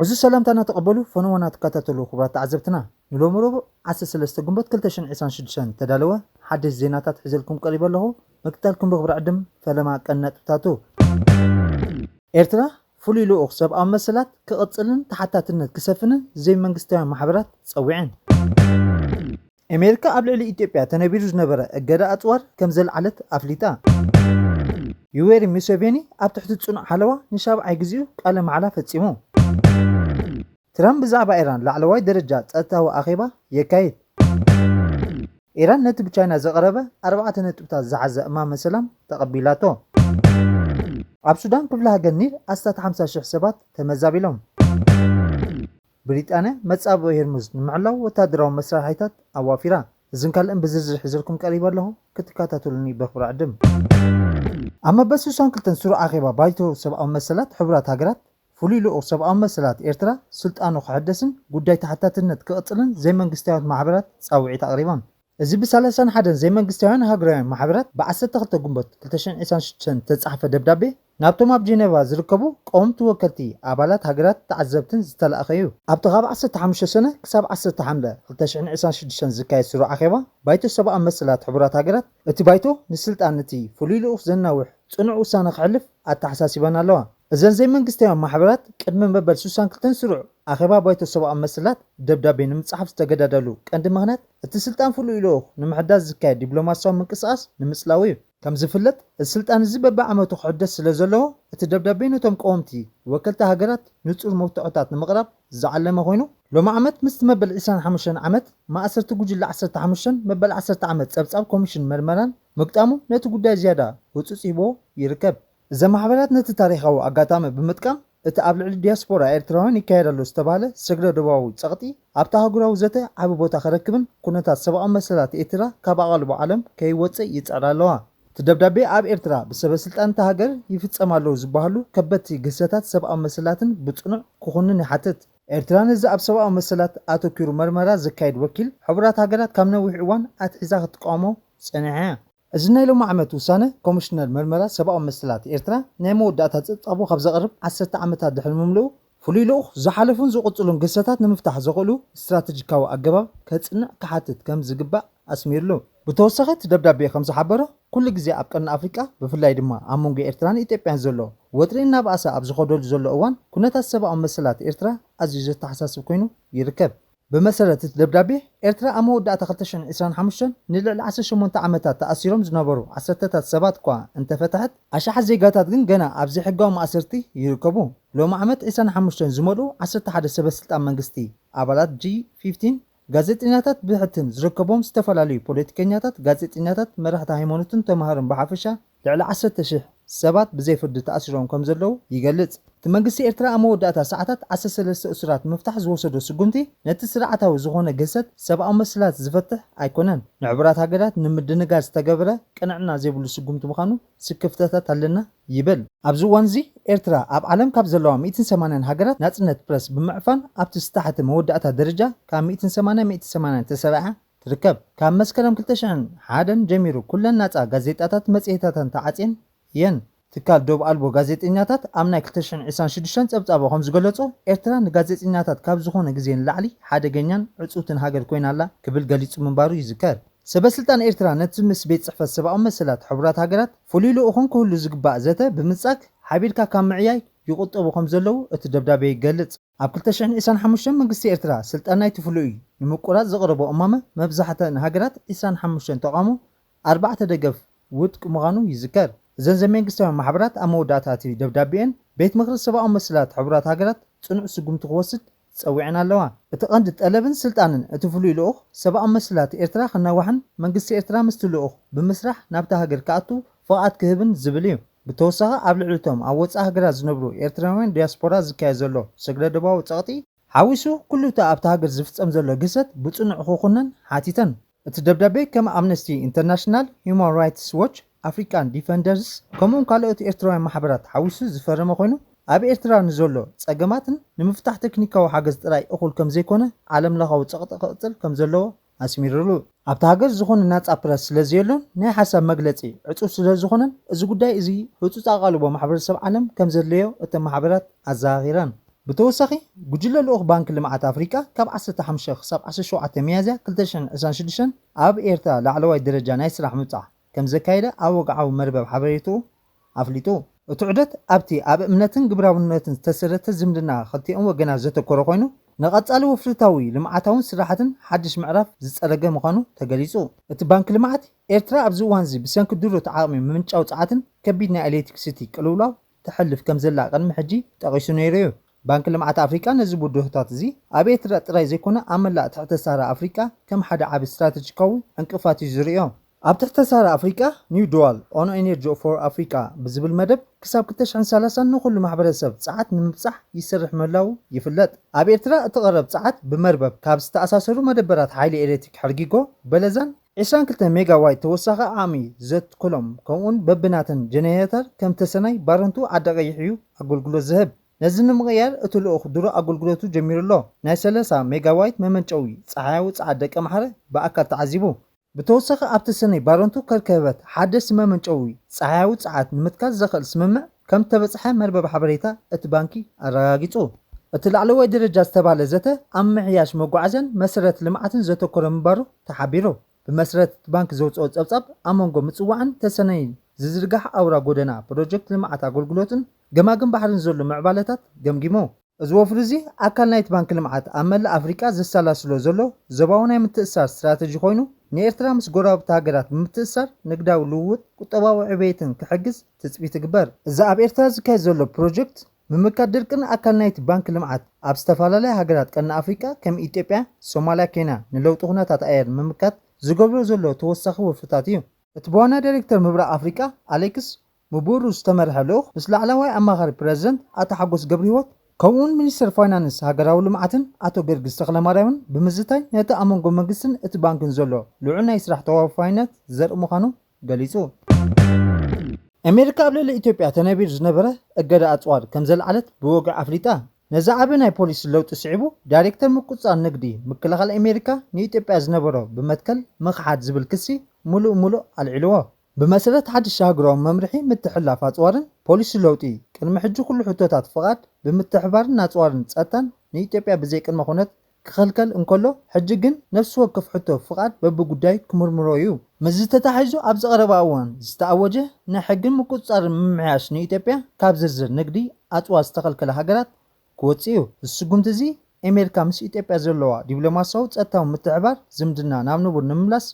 እዚ ሰላምታና ተቐበሉ፣ ፈነወና ትከታተሉ ክቡራት ተዓዘብትና። ንሎሚ ረቡዕ ዓሰርተ ሰለስተ ግንቦት ክልተ ሽሕን ዕስራን ሽዱሽተን ተዳለወ ሓደሽ ዜናታት ሒዘልኩም ቀሪበ ኣለኹ። ምክትታልኩም ብኽብሪ ዕድም ፈለማ ቀን ነጥብታቱ። ኤርትራ ፍሉይ ልኡኽ ሰብኣዊ መሰላት ክቕጽልን ተሓታትነት ክሰፍንን ዘይመንግስታውያን ማሕበራት ጸዊዐን። ኣሜሪካ ኣብ ልዕሊ ኢትዮጵያ ተነቢሩ ዝነበረ እገዳ ኣጽዋር ከም ዘልዓለት ኣፍሊጣ። ዩዌሪ ሙሴቬኒ ኣብ ትሕቲ ጽኑዕ ሓለዋ ንሻብዓይ ግዜኡ ቃለ መሓላ ፈጺሙ። ትራምፕ ብዛዕባ ኢራን ላዕለዋይ ደረጃ ጸጥታዊ ኣኼባ የካይድ። ኢራን ነቲ ብቻይና ዝቐረበ ኣርባዕተ ነጥብታት ዝሓዘ እማመ ሰላም ተቐቢላቶ። ኣብ ሱዳን ክፍለ ሃገር ኒል ኣስታት ሓምሳ ሽሕ ሰባት ተመዛቢሎም። ብሪጣንያ መጻብቦ ሄርሙዝ ንምሕላው ወታደራዊ መሳርሒታት ኣዋፊራ። እዝን ካልእን ብዝርዝር ሒዘልኩም ቀሪበ ኣለኹ፣ ክትከታተሉኒ በኽብሪ ዕድም። ኣብ መበል ስሳን ክልተን ስሩዕ ኣኼባ ባይቶ ሰብኣዊ መሰላት ሕቡራት ሃገራት ፍሉይ ልኡኽ ሰብኣዊ መሰላት ኤርትራ ስልጣኑ ክሕደስን ጉዳይ ተሓታትነት ክቕጽልን ዘይመንግስታውያን ማሕበራት ጻውዒት ኣቕሪቦም። እዚ ብ ሰላሳን ሓደን ዘይመንግስታውያን ሃገራውያን ማሕበራት ብ ዓሰርተ ክልተ ግንቦት ክልተ ሽሕን ዕስራን ሽዱሽተን ዝተጻሕፈ ደብዳቤ ናብቶም ኣብ ጄኔቫ ዝርከቡ ቀወምቲ ወከልቲ ኣባላት ሃገራት ተዓዘብትን ዝተላእኸ እዩ። ኣብቲ ካብ ዓሰርተ ሓሙሽተ ሰነ ክሳብ ዓሰርተ ሓምለ ክልተ ሽሕን ዕስራን ሽዱሽተን ዝካየድ ስሩዕ ኣኼባ ባይቶ ሰብኣዊ መሰላት ሕቡራት ሃገራት፣ እቲ ባይቶ ንስልጣን እቲ ፍሉይ ልኡኽ ዘናውሕ ጽኑዕ ውሳነ ክሕልፍ ኣተሓሳሲበን ኣለዋ። እዘን ዘይመንግስታውያን ማሕበራት ቅድሚ መበል ስሳን ክልተን ስሩዕ ኣኼባ ባይቶ ሰብኣዊ መሰላት ደብዳቤ ንምጽሓፍ ዝተገዳደሉ ቀንዲ ምኽንያት እቲ ስልጣን ፍሉይ ልኡኽ ንምሕዳስ ዝካየድ ዲፕሎማሲያዊ ምንቅስቓስ ንምጽላው እዩ። ከም ዝፍለጥ፣ እዚ ስልጣን እዚ በብዓመቱ ክሕደስ ስለ ዘለዎ፣ እቲ ደብዳቤ ነቶም ቀወምቲ ወከልቲ ሃገራት ንጹር መብትዖታት ንምቕራብ ዝዓለመ ኮይኑ፣ ሎሚ ዓመት ምስቲ መበል ዕስራን ሓሙሽተን ዓመት ማእሰርቲ ጉጅለ ዓሰርተ ሓሙሽተን መበል ዓሰርተ ዓመት ጸብጻብ ኮሚሽን መርመራን ምግጣሙ ነቲ ጉዳይ ዝያዳ ህጹጽ ሂቦ ይርከብ። እዘን ማሕበራት ነቲ ታሪኻዊ ኣጋጣሚ ብምጥቃም፣ እቲ ኣብ ልዕሊ ዲያስፖራ ኤርትራውያን ይካየድ ኣሎ ዝተባህለ ስግረ ዶባዊ ጸቕጢ ኣብቲ ኣህጉራዊ ዘተ ዓቢ ቦታ ክረክብን ኩነታት ሰብኣዊ መሰላት ኤርትራ ካብ ኣቓልቦ ዓለም ከይወጽእ ይጽዕራ ኣለዋ። እቲ ደብዳቤ ኣብ ኤርትራ ብሰበ ስልጣን እታ ሃገር ይፍጸም ኣለዉ ዝበሃሉ ከበድቲ ግህሰታት ሰብኣዊ መሰላትን ብጽኑዕ ክኹንን ይሓትት። ኤርትራ ነዚ ኣብ ሰብኣዊ መሰላት ኣተኲሩ መርመራ ዘካይድ ወኪል ሕቡራት ሃገራት ካብ ነዊሕ እዋን ኣትሒዛ ክትቃወሞ ጸኒሓ እያ። እዚ ናይ ሎሚ ዓመት ውሳነ ኮሚሽነር መርመራ ሰብኣዊ መሰላት ኤርትራ ናይ መወዳእታ ጸብጻቡ ካብ ዘቕርብ ዓሰርተ ዓመታት ድሕሪ ምምልኡ፣ ፍሉይ ልኡኽ ዝሓለፉን ዝቕጽሉን ግህሰታት ንምፍታሕ ዘኽእሉ ስትራተጂካዊ ኣገባብ ከጽንዕ ክሓትት ከም ዝግባእ ኣስሚርሉ። ብተወሳኺ እቲ ደብዳቤ ከም ዝሓበሮ፣ ኩሉ ግዜ ኣብ ቀርኒ ኣፍሪቃ፣ ብፍላይ ድማ ኣብ መንጎ ኤርትራን ኢትዮጵያን ዘሎ ወጥሪ እናበኣሰ ኣብ ዝኸደሉ ዘሎ እዋን፣ ኩነታት ሰብኣዊ መሰላት ኤርትራ ኣዝዩ ዘተሓሳስብ ኮይኑ ይርከብ። ብመሰረት እቲ ደብዳቤ፣ ኤርትራ ኣብ መወዳእታ ክልተ ሽሕን ዕስራን ሓሙሽተን ንልዕሊ ዓሰርተ ሸሞንተ ዓመታት ተኣሲሮም ዝነበሩ ዓሰርተታት ሰባት እኳ እንተፈትሐት፣ ኣሽሓት ዜጋታት ግን ገና ኣብ ዘይሕጋዊ ማእሰርቲ ይርከቡ። ሎሚ ዓመት ዕስራን ሓሙሽተን ዝመልኡ ዓሰርተ ሓደ ሰበ ስልጣን መንግስቲ፣ ኣባላት ጂ ፊፍቲን፣ ጋዜጠኛታት ብሕትን ዝርከቦም ዝተፈላለዩ ፖለቲከኛታት፣ ጋዜጠኛታት፣ መራሕቲ ሃይማኖትን ተማሃሮን ብሓፈሻ ልዕሊ ዓሰርተ ሽሕ ሰባት ብዘይ ፍርዲ ተኣሲሮም ከም ዘለዉ ይገልጽ። እቲ መንግስቲ ኤርትራ ኣብ መወዳእታ ሰዓታት ዓሰርተ ሰለስተ እሱራት ንምፍታሕ ዝወሰዶ ስጉምቲ ነቲ ስርዓታዊ ዝኾነ ግህሰት ሰብኣዊ መሰላት ዝፈትሕ ኣይኮነን። ንሕቡራት ሃገራት ንምድንጋር ዝተገበረ ቅንዕና ዘይብሉ ስጉምቲ ምዃኑ ስክፍተታት ኣለና ይብል። ኣብዚ እዋን እዚ ኤርትራ ኣብ ዓለም ካብ ዘለዋ ሚእትን ሰማንያን ሃገራት ናጽነት ፕረስ ብምዕፋን ኣብቲ ዝተሓተ መወዳእታ ደረጃ ካብ ሚእትን ሰማንያን ሚእትን ሰማንያን ተሰሪዓ ትርከብ። ካብ መስከረም ክልተ ሽሕን ሓደን ጀሚሩ ኩለን ናጻ ጋዜጣታት መጽሔታትን ተዓጽየን እየን። ትካል ዶብ ኣልቦ ጋዜጠኛታት ኣብ ናይ ክልተ ሽሕን ዕስራን ሽዱሽተን ጸብጻቡ ከም ዝገለጾ፣ ኤርትራ ንጋዜጠኛታት ካብ ዝኾነ ግዜ ንላዕሊ ሓደገኛን ዕጽውትን ሃገር ኮይና ኣላ ክብል ገሊጹ ምንባሩ ይዝከር። ሰበ ስልጣን ኤርትራ ነቲ ምስ ቤት ጽሕፈት ሰብኣዊ መሰላት ሕቡራት ሃገራት ፍሉይ ልኡኽን ክህሉ ዝግባእ ዘተ ብምንጻግ ሓቢርካ ካብ ምዕያይ ይቑጠቡ ከም ዘለዉ እቲ ደብዳቤ ይገልጽ። ኣብ ክልተ ሽሕን ዕስራን ሓሙሽተን መንግስቲ ኤርትራ ስልጣን ናይቲ ፍሉይ ንምቁራጽ ዘቕረቦ እማመ መብዛሕተን ሃገራት ዕስራን ሓሙሽተን ተቓውሞ ኣርባዕተ ደገፍ ውድቂ ምዃኑ ይዝከር። እዘን ዘይመንግስታውያን ማሕበራት ኣብ መወዳእታ እቲ ደብዳቤአን ቤት ምኽሪ ሰብኣዊ መሰላት ሕቡራት ሃገራት ጽኑዕ ስጉምቲ ክወስድ ጸዊዐን ኣለዋ። እቲ ቀንዲ ጠለብን ስልጣንን እቲ ፍሉይ ልኡኽ ሰብኣዊ መሰላት ኤርትራ ክናዋሕን መንግስቲ ኤርትራ ምስቲ ልኡኽ ብምስራሕ ናብታ ሃገር ክኣቱ ፍቓድ ክህብን ዝብል እዩ። ብተወሳኺ ኣብ ልዕሊ እቶም ኣብ ወጻኢ ሃገራት ዝነብሩ ኤርትራውያን ዲያስፖራ ዝካየድ ዘሎ ስግረ ዶባዊ ጸቕጢ ሓዊሱ ኩሉ እቲ ኣብታ ሃገር ዝፍጸም ዘሎ ግህሰት ብጽኑዕ ክኹነን ሓቲተን። እቲ ደብዳቤ ከም ኣምነስቲ ኢንተርናሽናል፣ ሂውማን ራይትስ ዎች፣ ኣፍሪካን ዲፈንደርስ ከምኡውን ካልኦት ኤርትራውያን ማሕበራት ሓዊሱ ዝፈረመ ኮይኑ ኣብ ኤርትራ ንዘሎ ጸገማትን ንምፍታሕ ቴክኒካዊ ሓገዝ ጥራይ እኹል ከም ዘይኮነ ዓለም ለኻዊ ጸቕጢ ክቕጽል ከም ዘለዎ ኣስሚርሉ። ኣብታ ሃገር ዝኾነ ናጻ ፕረስ ስለ ዘየሎን ናይ ሓሳብ መግለጺ ዕጹው ስለ ዝኾነን እዚ ጉዳይ እዚ ህጹጽ ኣቓልቦ ማሕበረሰብ ዓለም ከም ዘድለዮ እተን ማሕበራት ኣዘኻኺረን። ብተወሳኺ፣ ጉጅለ ልኡኽ ባንኪ ልምዓት ኣፍሪቃ ካብ ዓሰርተ ሓሙሽተ ክሳብ ዓሰርተ ሸውዓተ ሚያዝያ ክልተ ሽሕን ዕስራን ሽዱሽተን ኣብ ኤርትራ ላዕለዋይ ደረጃ ናይ ስራሕ ምብጻሕ ከም ዘካየደ ኣብ ወግዓዊ መርበብ ሓበሬትኡ ኣፍሊጡ። እቲ ዑደት ኣብቲ ኣብ እምነትን ግብራውነትን ዝተሰረተ ዝምድና ክልቲኦም ወገናት ዘተኮረ ኮይኑ፣ ንቐጻሊ ወፍርታዊ ልምዓታውን ስራሓትን ሓድሽ ምዕራፍ ዝጸረገ ምዃኑ ተገሊጹ። እቲ ባንኪ ልምዓት፣ ኤርትራ ኣብዚ እዋንዚ ብሰንኪ ድሩት ዓቕሚ ምምንጫው ጸዓትን ከቢድ ናይ ኤሌክትሪክሲቲ ቅልውላው ተሕልፍ ከም ዘላ ቅድሚ ሕጂ ጠቒሱ ነይሩ እዩ። ባንኪ ልምዓት ኣፍሪቃ ነዚ ብድሆታት እዚ ኣብ ኤርትራ ጥራይ ዘይኮነ ኣብ መላእ ትሕተ ሳህራ ኣፍሪቃ ከም ሓደ ዓቢ ስትራተጂካዊ ዕንቅፋት እዩ ዝርእዮ። ኣብ ትሕተ ሳህራ ኣፍሪቃ ኒው ዱዋል ኦን ኤነርጂ ፎር ኣፍሪቃ ብዝብል መደብ ክሳብ ክልተ ሽሕን ሰላሳን ንኹሉ ማሕበረሰብ ጸዓት ንምብጻሕ ይሰርሕ ምህላዉ ይፍለጥ። ኣብ ኤርትራ እቲ ቀረብ ጸዓት ብመርበብ ካብ ዝተኣሳሰሩ መደበራት ሓይሊ ኤሌክትሪክ ሕርጊጎ፣ በለዛን ዕስራን ክልተ ሜጋዋይት ተወሳኺ ዓቕሚ ዘትክሎም ከምኡውን በብናተን ጀነሬተር ከም ተሰናይ ባረንቱ ዓዲ ቀይሕ እዩ ኣገልግሎት ዝህብ። ነዚ ንምቕያር እቲ ልኡኽ ድሮ ኣገልግሎቱ ጀሚሩ ኣሎ። ናይ ሰላሳ ሜጋዋይት መመንጨዊ ጸሓያዊ ጸዓት ደቀምሓረ ብኣካል ተዓዚቡ። ብተወሳኺ ኣብቲ ሰነይ ባረንቱ ከርከበት ሓደስቲ መመንጨዊ ጸሓያዊ ጸዓት ንምትካል ዘኽእል ስምምዕ ከም ተበጽሐ መርበብ ሓበሬታ እቲ ባንኪ ኣረጋጊጹ። እቲ ላዕለዋይ ደረጃ ዝተባህለ ዘተ ኣብ ምሕያሽ መጓዓዝያን መሰረት ልምዓትን ዘተኮረ ምንባሩ ተሓቢሩ። ብመሰረት እቲ ባንኪ ዘውጽኦ ጸብጻብ ኣብ መንጎ ምጽዋዕን ተሰነይን ዝዝርጋሕ ኣውራ ጎደና ፕሮጀክት ልምዓት ኣገልግሎትን ገማግም ባሕርን ዘሎ ምዕባለታት ገምጊሙ። እዚ ወፍሪ እዚ ኣካል ናይቲ ባንኪ ልምዓት ኣብ መላእ ኣፍሪቃ ዘሰላስሎ ዘሎ ዞባዊ ናይ ምትእስሳር ስትራተጂ ኮይኑ ንኤርትራ ምስ ጎረባብቲ ሃገራት ብምትእስሳር ንግዳዊ ልውውጥ ቁጠባዊ ዕቤትን ክሕግዝ ትጽቢት ይግበር። እዚ ኣብ ኤርትራ ዝካየድ ዘሎ ፕሮጀክት ምምካት ድርቅን ኣካል ናይቲ ባንኪ ልምዓት ኣብ ዝተፈላለያ ሃገራት ቀርኒ ኣፍሪቃ ከም ኢትዮጵያ፣ ሶማልያ፣ ኬንያ ንለውጢ ኩነታት ኣየር ምምካት ዝገብሮ ዘሎ ተወሳኺ ወፍርታት እዩ። እቲ ብዋና ዳይሬክተር ምብራቕ ኣፍሪቃ ኣሌክስ ምቡሩ ዝተመርሐ ልኡኽ ምስ ላዕለዋይ ኣማኻሪ ፕረዚደንት ኣቶ ሓጎስ ገብረህይወት ከምኡውን ሚኒስተር ፋይናንስ ሃገራዊ ልምዓትን ኣቶ ገርግስ ተኽለማርያምን ብምዝታይ ነቲ ኣብ መንጎ መንግስትን እቲ ባንክን ዘሎ ልዑል ናይ ስራሕ ተወፋይነት ዘርኢ ምዃኑ ገሊጹ። ኣሜሪካ ኣብ ልዕሊ ኢትዮጵያ ተነቢሩ ዝነበረ እገዳ ኣጽዋር ከም ዘልዓለት ብወግዒ ኣፍሊጣ። ነዚ ዓቢ ናይ ፖሊሲ ለውጢ ስዒቡ ዳይሬክተር ምቁጽጻር ንግዲ ምክልኻል ኣሜሪካ ንኢትዮጵያ ዝነበሮ ብመትከል ምኽሓድ ዝብል ክሲ ምሉእ ምሉእ ኣልዒልዎ። ብመሰረት ሓድሽ ሃገራዊ መምርሒ ምትሕልላፍ ኣጽዋርን ፖሊሲ ለውጢ፣ ቅድሚ ሕጂ ኩሉ ሕቶታት ፍቓድ ብምትሕብባርን ኣጽዋርን ጸጥታን ንኢትዮጵያ ብዘይቅድመ ኩነት ክኽልከል እንከሎ፣ ሕጂ ግን ነፍሲ ወከፍ ሕቶ ፍቓድ በብጉዳይ ክምርምሮ እዩ። ምስዚ ተታሒዙ ኣብዚ ቀረባ እዋን ዝተኣወጀ ናይ ሕግን ምቁጽጻርን ምምሕያሽ ንኢትዮጵያ ካብ ዝርዝር ንግዲ ኣጽዋር ዝተኸልከለ ሃገራት ክወጽእ እዩ። እዚ ስጉምቲ እዚ ኣሜሪካ ምስ ኢትዮጵያ ዘለዋ ዲፕሎማሲያዊ ጸጥታዊ ምትሕብባር ዝምድና ናብ ንቡር ንምምላስ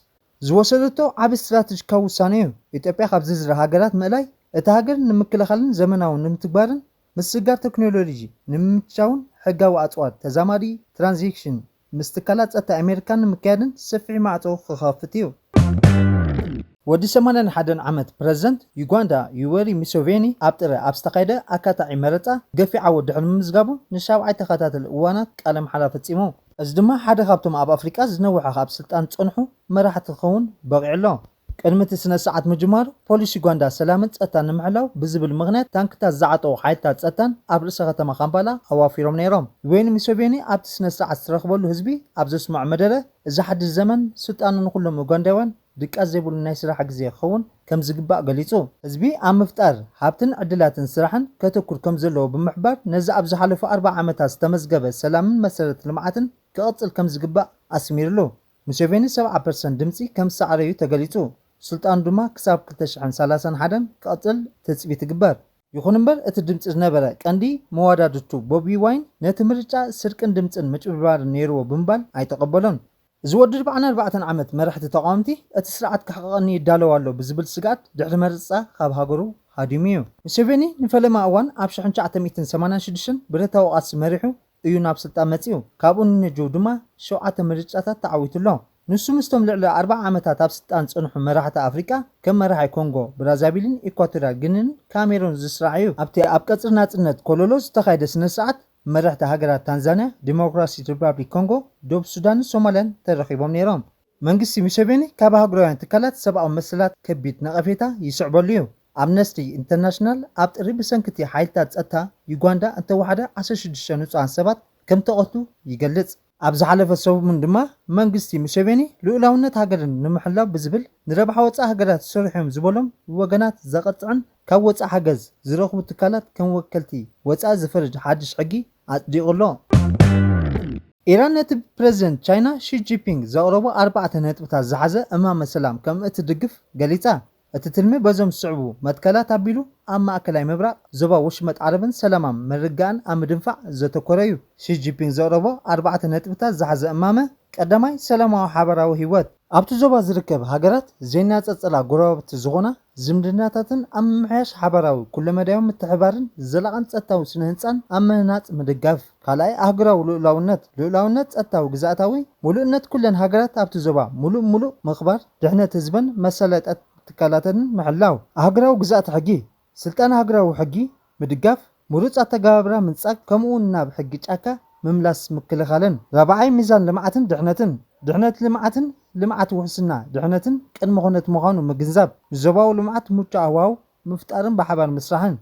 ዝወሰደቶ ዓቢ ስትራተጂካዊ ውሳነ እዩ። ኢትዮጵያ ካብ ዝርዝር ሃገራት ምእላይ፣ እታ ሃገር ንምክልኻልን ዘመናዊ ንምትግባርን ምስግጋር ቴክኖሎጂ ንምምችቻውን ሕጋዊ ኣጽዋር ተዛማዲ ትራንዛክሽን ምስ ትካላት ጸጥታ ኣሜሪካ ንምክያድን ሰፊሕ ማዕጾ ክኸፍት እዩ። ወዲ ሰማንያን ሓደን ዓመት ፕረዚደንት ዩጋንዳ ዩወሪ ሙሴቬኒ ኣብ ጥሪ ኣብ ዝተኻየደ ኣካታዒ መረጻ ገፊሕ ዓወት ድሕሪ ምምዝጋቡ ንሻብዓይ ተኸታተሊ እዋናት ቃለ መሓላ ፈጺሙ። እዚ ድማ ሓደ ካብቶም ኣብ ኣፍሪቃ ዝነውሐ ካብ ስልጣን ዝጸንሑ መራሕቲ ክኸውን በቒዑ ኣሎ። ቅድሚ እቲ ስነ ስርዓት ምጅማሩ ፖሊስ ዩጋንዳ ሰላምን ጸጥታን ንምሕላው ብዝብል ምኽንያት ታንክታት ዝዓጠቑ ሓይልታት ጸጥታን ኣብ ርእሰ ከተማ ካምፓላ ኣዋፊሮም ነይሮም። ዩወሪ ሙሴቬኒ ኣብቲ ስነ ስርዓት ዝተረኽበሉ ህዝቢ ኣብ ዘስምዖ መደረ፣ እዚ ሓድሽ ዘመን ስልጣኑ ንኹሎም ኡጋንዳውያን ድቃስ ዘይብሉ ናይ ስራሕ ግዜ ክኸውን ከም ዝግባእ ገሊጹ። ህዝቢ ኣብ ምፍጣር ሃብትን ዕድላትን ስራሕን ከተኩር ከም ዘለዎ ብምሕባር፣ ነዚ ኣብ ዝሓለፉ ኣርባዓ ዓመታት ዝተመዝገበ ሰላምን መሰረት ልምዓትን ክቕጽል ከም ዝግባእ ኣስሚርሉ። ሙሴቬኒ ሰብዓ ፐርሰንት ድምጺ ከም ዝሰዓረ እዩ ተገሊጹ። ስልጣኑ ድማ ክሳብ ክልተ ሽሕን ሰላሳን ሓደን ክቕጽል ትጽቢት ይግበር። ይኹን እምበር፣ እቲ ድምጺ ዝነበረ ቀንዲ መወዳድርቱ ቦቢ ዋይን ነቲ ምርጫ ስርቅን ድምጽን ምጭብርባርን ነይርዎ ብምባል ኣይተቐበሎን። እዚ ወዲ ኣርባዓን ኣርባዕተን ዓመት መራሕቲ ተቓወምቲ እቲ ስርዓት ክሕቐቐኒ ይዳለው ኣሎ ብዝብል ስግኣት ድሕሪ መረጻ ካብ ሃገሩ ሃዲሙ እዩ። ሙሴቬኒ ንፈለማ እዋን ኣብ ሽሕን ትሽዓተ ሚእትን ሰማንያን ሽዱሽተን ብረታዊ ቃልሲ መሪሑ እዩ ናብ ስልጣን መጺኡ። ካብኡ ንንጅው ድማ ሸውዓተ ምርጫታት ተዓዊቱ ኣሎ። ንሱ ምስቶም ልዕሊ ኣርባዓ ዓመታት ኣብ ስልጣን ዝጸንሑ መራሕቲ ኣፍሪቃ ከም መራሒ ኮንጎ ብራዛቪልን ኢኳቶርያል ግንን ካሜሩን ዝስራዕ እዩ። ኣብቲ ኣብ ቀጽሪ ናጽነት ኮሎሎ ዝተኻየደ ስነ ስርዓት መራሕቲ ሃገራት ታንዛንያ፣ ዲሞክራሲክ ሪፓብሊክ ኮንጎ፣ ደቡብ ሱዳንን ሶማልያን ተረኺቦም ነይሮም። መንግስቲ ሙሴቬኒ ካብ ኣህጉራውያን ትካላት ሰብኣዊ መሰላት ከቢድ ነቐፌታ ይስዕበሉ እዩ። ኣምነስቲ ኢንተርናሽናል ኣብ ጥሪ ብሰንኪ እቲ ሓይልታት ጸጥታ ዩጋንዳ እንተወሓደ ዓሰርተ ሽዱሽተ ንጹሃን ሰባት ከም ተቐትሉ ይገልጽ። ኣብ ዝሓለፈ ሰሙን ድማ መንግስቲ ሙሴቬኒ ልኡላውነት ሃገርን ንምሕላው ብዝብል ንረብሓ ወፃኢ ሃገራት ዝሰርሑ እዮም ዝበሎም ወገናት ዘቐፅዕን ካብ ወፃኢ ሓገዝ ዝረኽቡ ትካላት ከም ወከልቲ ወፃኢ ዝፈርጅ ሓድሽ ሕጊ ኣፅዲቑ ኣሎ። ኢራን ነቲ ፕሬዚደንት ቻይና ሺ ጂንፒንግ ዘቕረቦ ኣርባዕተ ነጥብታት ዝሓዘ እማመ ሰላም ከም እትድግፍ ገሊጻ። እቲ ትልሚ በዞም ዝስዕቡ መትከላት ኣቢሉ ኣብ ማእከላይ ምብራቕ፣ ዞባ ወሽመጥ ዓረብን ሰላማም ምርግጋእን ኣብ ምድንፋዕ ዘተኮረ እዩ። ሺ ጂንፒንግ ዘቕረቦ ኣርባዕተ ነጥብታት ዝሓዘ እማመ፣ ቀዳማይ፣ ሰላማዊ ሓባራዊ ህይወት። ኣብቲ ዞባ ዝርከብ ሃገራት ዘይነጻጸላ ጎረባብቲ ዝኾና ዝምድናታትን ኣብ ምምሕያሽ ሓባራዊ ኩለመዳያዊ ምትሕባርን ዘላቕን ጸጥታዊ ስነ ህንጻን ኣብ ምህናጽ ምድጋፍ። ካልኣይ፣ ኣህጉራዊ ልኡላውነት። ልኡላውነት፣ ጸጥታዊ ግዝኣታዊ ምሉእነት ኩለን ሃገራት ኣብቲ ዞባ ምሉእ ምሉእ ምኽባር፣ ድሕነት ህዝበን መሳለጥያት ትካላተንን ምሕላው። ኣህጉራዊ ግዝኣት ሕጊ። ስልጣን ሃገራዊ ሕጊ ምድጋፍ፣ ምሩጽ ኣተገባብራ ምንጻግ፣ ከምኡ እውን ናብ ሕጊ ጫካ ምምላስ ምክልኻልን። ራብዓይ፣ ሚዛን ልምዓትን ድሕነትን። ድሕነት ልምዓትን ልምዓት ውሕስና ድሕነትን ቅድመ ኩነት ምዃኑ ምግንዛብ፣ ንዞባዊ ልምዓት ምቹእ ሃዋህው ምፍጣርን ብሓባር ምስራሕን።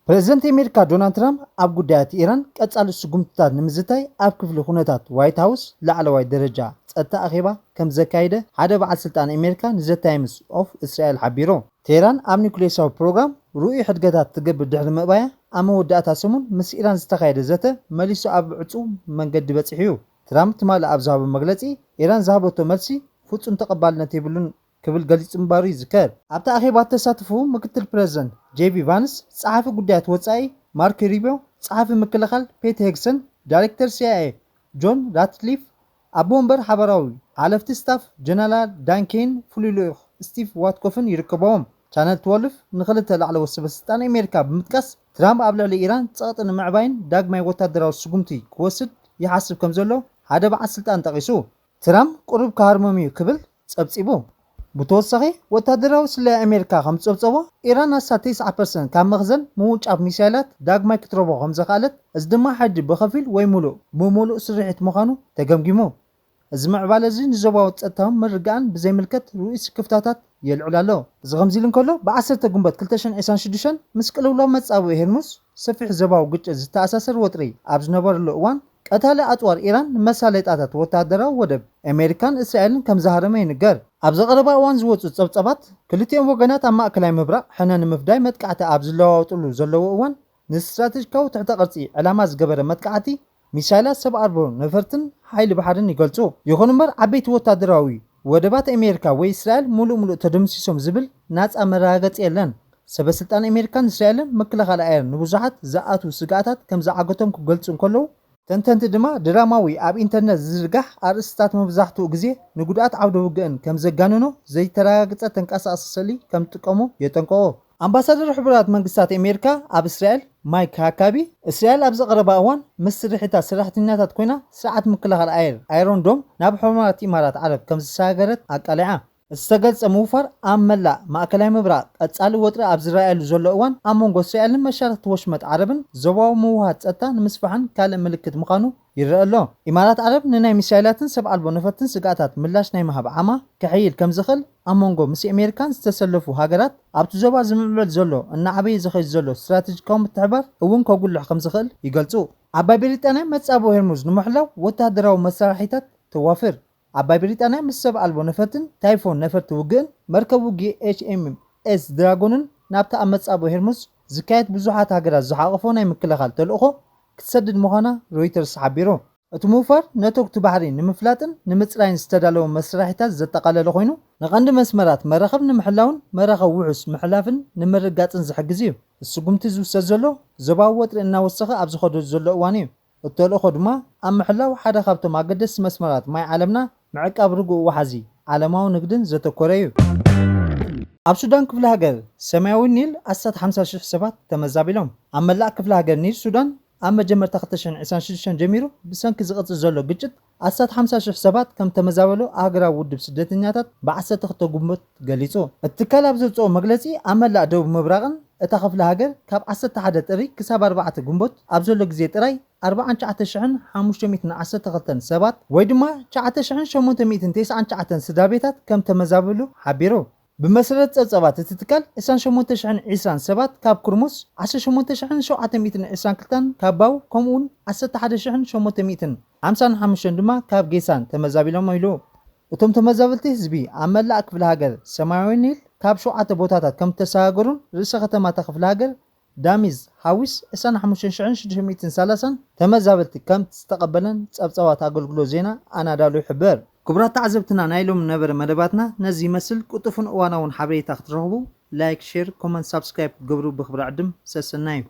ፕረዚደንት ኣሜሪካ ዶናልድ ትራምፕ ኣብ ጉዳያት ኢራን ቀጻሊ ስጉምትታት ንምዝታይ ኣብ ክፍሊ ኩነታት ዋይት ሃውስ ላዕለዋይ ደረጃ ጸጥታ ኣኼባ ከም ዘካየደ ሓደ በዓል ስልጣን ኣሜሪካ ንዘ ታይምስ ኦፍ እስራኤል ሓቢሩ። ቴህራን ኣብ ኒውክሌሳዊ ፕሮግራም ርኡይ ሕድገታት ትገብር ድሕሪ ምእባያ፣ ኣብ መወዳእታ ሰሙን ምስ ኢራን ዝተኻየደ ዘተ መሊሱ ኣብ ዕጹው መንገዲ በጺሑ እዩ። ትራምፕ ትማሊ ኣብ ዝሃቦ መግለጺ፣ ኢራን ዝሃበቶ መልሲ ፍጹም ተቐባልነት የብሉን ክብል ገሊጹ ምንባሩ ይዝከር። ኣብቲ ኣኼባ እተሳተፉ ምክትል ፕረዚደንት ጄ ዲ ቫንስ፣ ጸሓፊ ጉዳያት ወጻኢ ማርክ ሩቢዮ፣ ጸሓፊ ምክልኻል ፔት ሄግሰን፣ ዳይሬክተር ሲ ኣይ ኤ ጆን ራትክሊፍ፣ ኣቦ ወንበር ሓባራዊ ሓለፍቲ ስታፍ ጀነራል ዳን ኬን፣ ፍሉይ ልኡኽ ስቲቭ ዋትኮፍን ይርከብዎም። ቻነል ትወልፍ ንኽልተ ላዕለዎት ሰበስልጣን ኣሜሪካ ብምጥቃስ፣ ትራምፕ ኣብ ልዕሊ ኢራን ጸቕጢ ንምዕባይን ዳግማይ ወታደራዊ ስጉምቲ ክወስድ ይሓስብ ከም ዘሎ ሓደ በዓል ስልጣን ጠቒሱ። ትራምፕ ቁሩብ ክሃርሞም እዩ ክብል ጸብጺቡ። ብተወሳኺ፣ ወታደራዊ ስለያ ኣሜሪካ ከም ዝጸብጸቦ፣ ኢራን ኣስታት ተስዓ ፐርሰንት ካብ መኽዘን ምውንጫፍ ሚሳይላት ዳግማይ ክትረኽቦ ከም ዘኽኣለት፣ እዚ ድማ ሕጂ ብኸፊል ወይ ምሉእ ብምሉእ ስርሒት ምዃኑ ተገምጊሙ። እዚ ምዕባለ እዚ ንዞባዊ ጸጥታውን ምርግጋእን ብዘይምልከት ርእሲ ክፍተታት የልዕል ኣሎ። እዚ ከምዚ ኢሉ እንከሎ፣ ብ ዓሰርተ ግንቦት ክልተ ሽሕን ዕስራን ሽዱሽተን ምስ ቅልውላው መጻብቦ ሄርሙዝ ሰፊሕ ዞባዊ ግጭት ዝተኣሳሰር ወጥሪ ኣብ ዝነበረሉ እዋን፣ ቀታሊ ኣጽዋር ኢራን ንመሳለጣታት ወተሃደራዊ ወደብ ኣሜሪካን እስራኤልን ከም ዝሃረመ ይንገር። ኣብዚ ቀረባ እዋን ዝወጹ ጸብጻባት፣ ክልቲኦም ወገናት ኣብ ማእከላይ ምብራቕ ሕነ ንምፍዳይ መጥቃዕቲ ኣብ ዝለዋወጥሉ ዘለዉ እዋን፣ ንስትራተጂካዊ ትሕተ ቅርጺ ዕላማ ዝገበረ መጥቃዕቲ ሚሳይላት ሰብ ኣልቦ ነፈርትን ሓይሊ ባሕርን ይገልጹ። ይኹን እምበር፣ ዓበይቲ ወታደራዊ ወደባት ኣሜሪካ ወይ እስራኤል ምሉእ ምሉእ ተደምሲሶም ዝብል ናጻ መረጋገጺ የለን። ሰበ ስልጣን ኣሜሪካን እስራኤልን ምክልኻል ኣየር ንብዙሓት ዝኣትዉ ስግኣታት ከም ዝዓገቶም ክገልጹ እንከለዉ፣ ተንተንቲ ድማ ድራማዊ ኣብ ኢንተርነት ዝዝርጋሕ ኣርእስትታት መብዛሕትኡ ግዜ ንጉድኣት ዓውደ ውግእን ከም ዘጋንኖ ዘይተረጋገጸ ተንቀሳቓሲ ስእሊ ከም ዝጥቀሙ የጠንቅቑ። ኣምባሳደር ሕቡራት መንግስታት ኣሜሪካ ኣብ እስራኤል ማይክ ሃካቢ፣ እስራኤል ኣብዚ ቀረባ እዋን ምስ ስርሒታት ሰራሕተኛታት ኮይና ስርዓት ምክልኻል ኣየር ኣይሮን ዶም ናብ ሕቡራት ኢማራት ዓረብ ከም ዝሰጋገረት ኣቃሊዓ። ዝተገልጸ ምውፋር ኣብ መላእ ማእከላይ ምብራቕ ቀጻሊ ወጥሪ ኣብ ዝረኣየሉ ዘሎ እዋን፣ ኣብ መንጎ እስራኤልን መሻርኽቲ ወሽመጥ ዓረብን ዞባዊ ምውህሃድ ጸጥታ ንምስፋሕን ካልእ ምልክት ምዃኑ ይረአ ኣሎ። ኢማራት ዓረብ ንናይ ሚሳይላትን ሰብ ኣልቦ ነፈርትን ስግኣታት ምላሽ ናይ ምሃብ ዓቕማ ከሐይል ከም ዝኽእል፣ ኣብ መንጎ ምስ ኣሜሪካን ዝተሰለፉ ሃገራት ኣብቲ ዞባ ዝምዕብል ዘሎ እናዓበየ ዝኸይድ ዘሎ ስትራተጂካዊ ምትሕብባር እውን ከጉልሕ ከም ዝኽእል ይገልጹ። ዓባይ ብሪጣንያ መጻብቦ ሄርሙዝ ንምሕላው ወተሃደራዊ መሳርሒታት ተዋፍር። ዓባይ ብሪጣንያ ምስ ሰብ ኣልቦ ነፈርትን ታይፎን ነፈርቲ ውግእን መርከብ ውግእ ኤች ኤም ኤስ ድራጎንን ናብቲ ኣብ መጻብቦ ሄርሙዝ ዝካየድ ብዙሓት ሃገራት ዝሓቖፎ ናይ ምክልኻል ተልእኾ ክትሰድድ ምዃና ሮይተርስ ሓቢሩ። እቲ ምውፋር ነተጉቲ ባሕሪ ንምፍላጥን ንምጽራይን ዝተዳለወ መሳርሒታት ዘጠቓለለ ኮይኑ፣ ንቐንዲ መስመራት መራኽብ ንምሕላውን መራኽብ ውሑስ ምሕላፍን ንምርግጋጽን ዝሕግዝ እዩ። እቲ ስጉምቲ ዝውሰድ ዘሎ ዞባዊ ወጥሪ እናወሰኸ ኣብ ዝኸደሉ ዘሎ እዋን እዩ። እቲ ተልእኾ ድማ ኣብ ምሕላው ሓደ ካብቶም ኣገደስቲ መስመራት ማይ ዓለምና፣ ምዕቃብ ርጉእ ወሓዚ ዓለማዊ ንግድን ዘተኮረ እዩ። ኣብ ሱዳን ክፍለ ሃገር ሰማያዊ ኒል ኣስታት ሓምሳ ሽሕ ሰባት ተመዛቢሎም። ኣብ መላእ ክፍለ ሃገር ኒል ሱዳን ኣብ መጀመርታ ክልተ ሽሕን ዕስራን ሽዱሽተን ጀሚሩ ብሰንኪ ዝቕጽል ዘሎ ግጭት ኣስታት ሓምሳ ሽሕ ሰባት ከም ተመዛበሉ ኣህጉራዊ ውድብ ስደተኛታት ብ ዓሰርተ ክልተ ግንቦት ገሊጹ። እቲ ትካል ኣብ ዘውጽኦ መግለጺ፣ ኣብ መላእ ደቡብ ምብራቕን እታ ክፍለ ሃገር ካብ ዓሰርተ ሓደ ጥሪ ክሳብ ኣርባዕተ ግንቦት ኣብ ዘሎ ግዜ ጥራይ ኣርባዓን ትሽዓተ ሽሕን ሓሙሽተ ሚእትን ዓሰርተ ክልተን ሰባት ወይ ድማ ትሽዓተ ሽሕን ሸሞንተ ሚእትን ተስዓን ትሽዓተን ስድራ ቤታት ከም ተመዛበሉ ሓቢሩ። ብመሰረት ጸብጻባት እቲ ትካል ዕስራን ሸሞንተ ሽሕን ዕስራን ሰባት ካብ ኩርሙስ፣ ዓሰርተ ሸሞንተ ሽሕን ሸውዓተ ሚእትን ዕስራን ክልተን ካብ ባው፣ ከምኡውን ዓሰርተ ሓደ ሽሕን ሸሞንተ ሚእትን ሓምሳን ሓሙሽተን ድማ ካብ ጌሳን ተመዛቢሎም ኢሉ። እቶም ተመዛበልቲ ህዝቢ ኣብ መላእ ክፍለ ሃገር ሰማያዊ ኒል ካብ ሸውዓተ ቦታታት ከም እተሰጋገሩን ርእሰ ከተማታ ክፍለ ሃገር ዳሚዝ ሓዊስ ዕስራን ሓሙሽተን ሽሕን ሽዱሽተ ሚእትን ሰላሳን ተመዛበልቲ ከም ዝተቐበለን ጸብጻባት ኣገልግሎት ዜና ኣናዳሉ ይሕብር። ክቡራት ተዓዘብትና፣ ናይ ሎም ነበረ መደባትና ነዚ ይመስል። ቅጡፍን እዋናውን ሓበሬታ ክትረኽቡ ላይክ፣ ሼር፣ ኮመንት፣ ሳብስክራይብ ክትገብሩ ብክብሪ ዕድም ሰሰናዩ።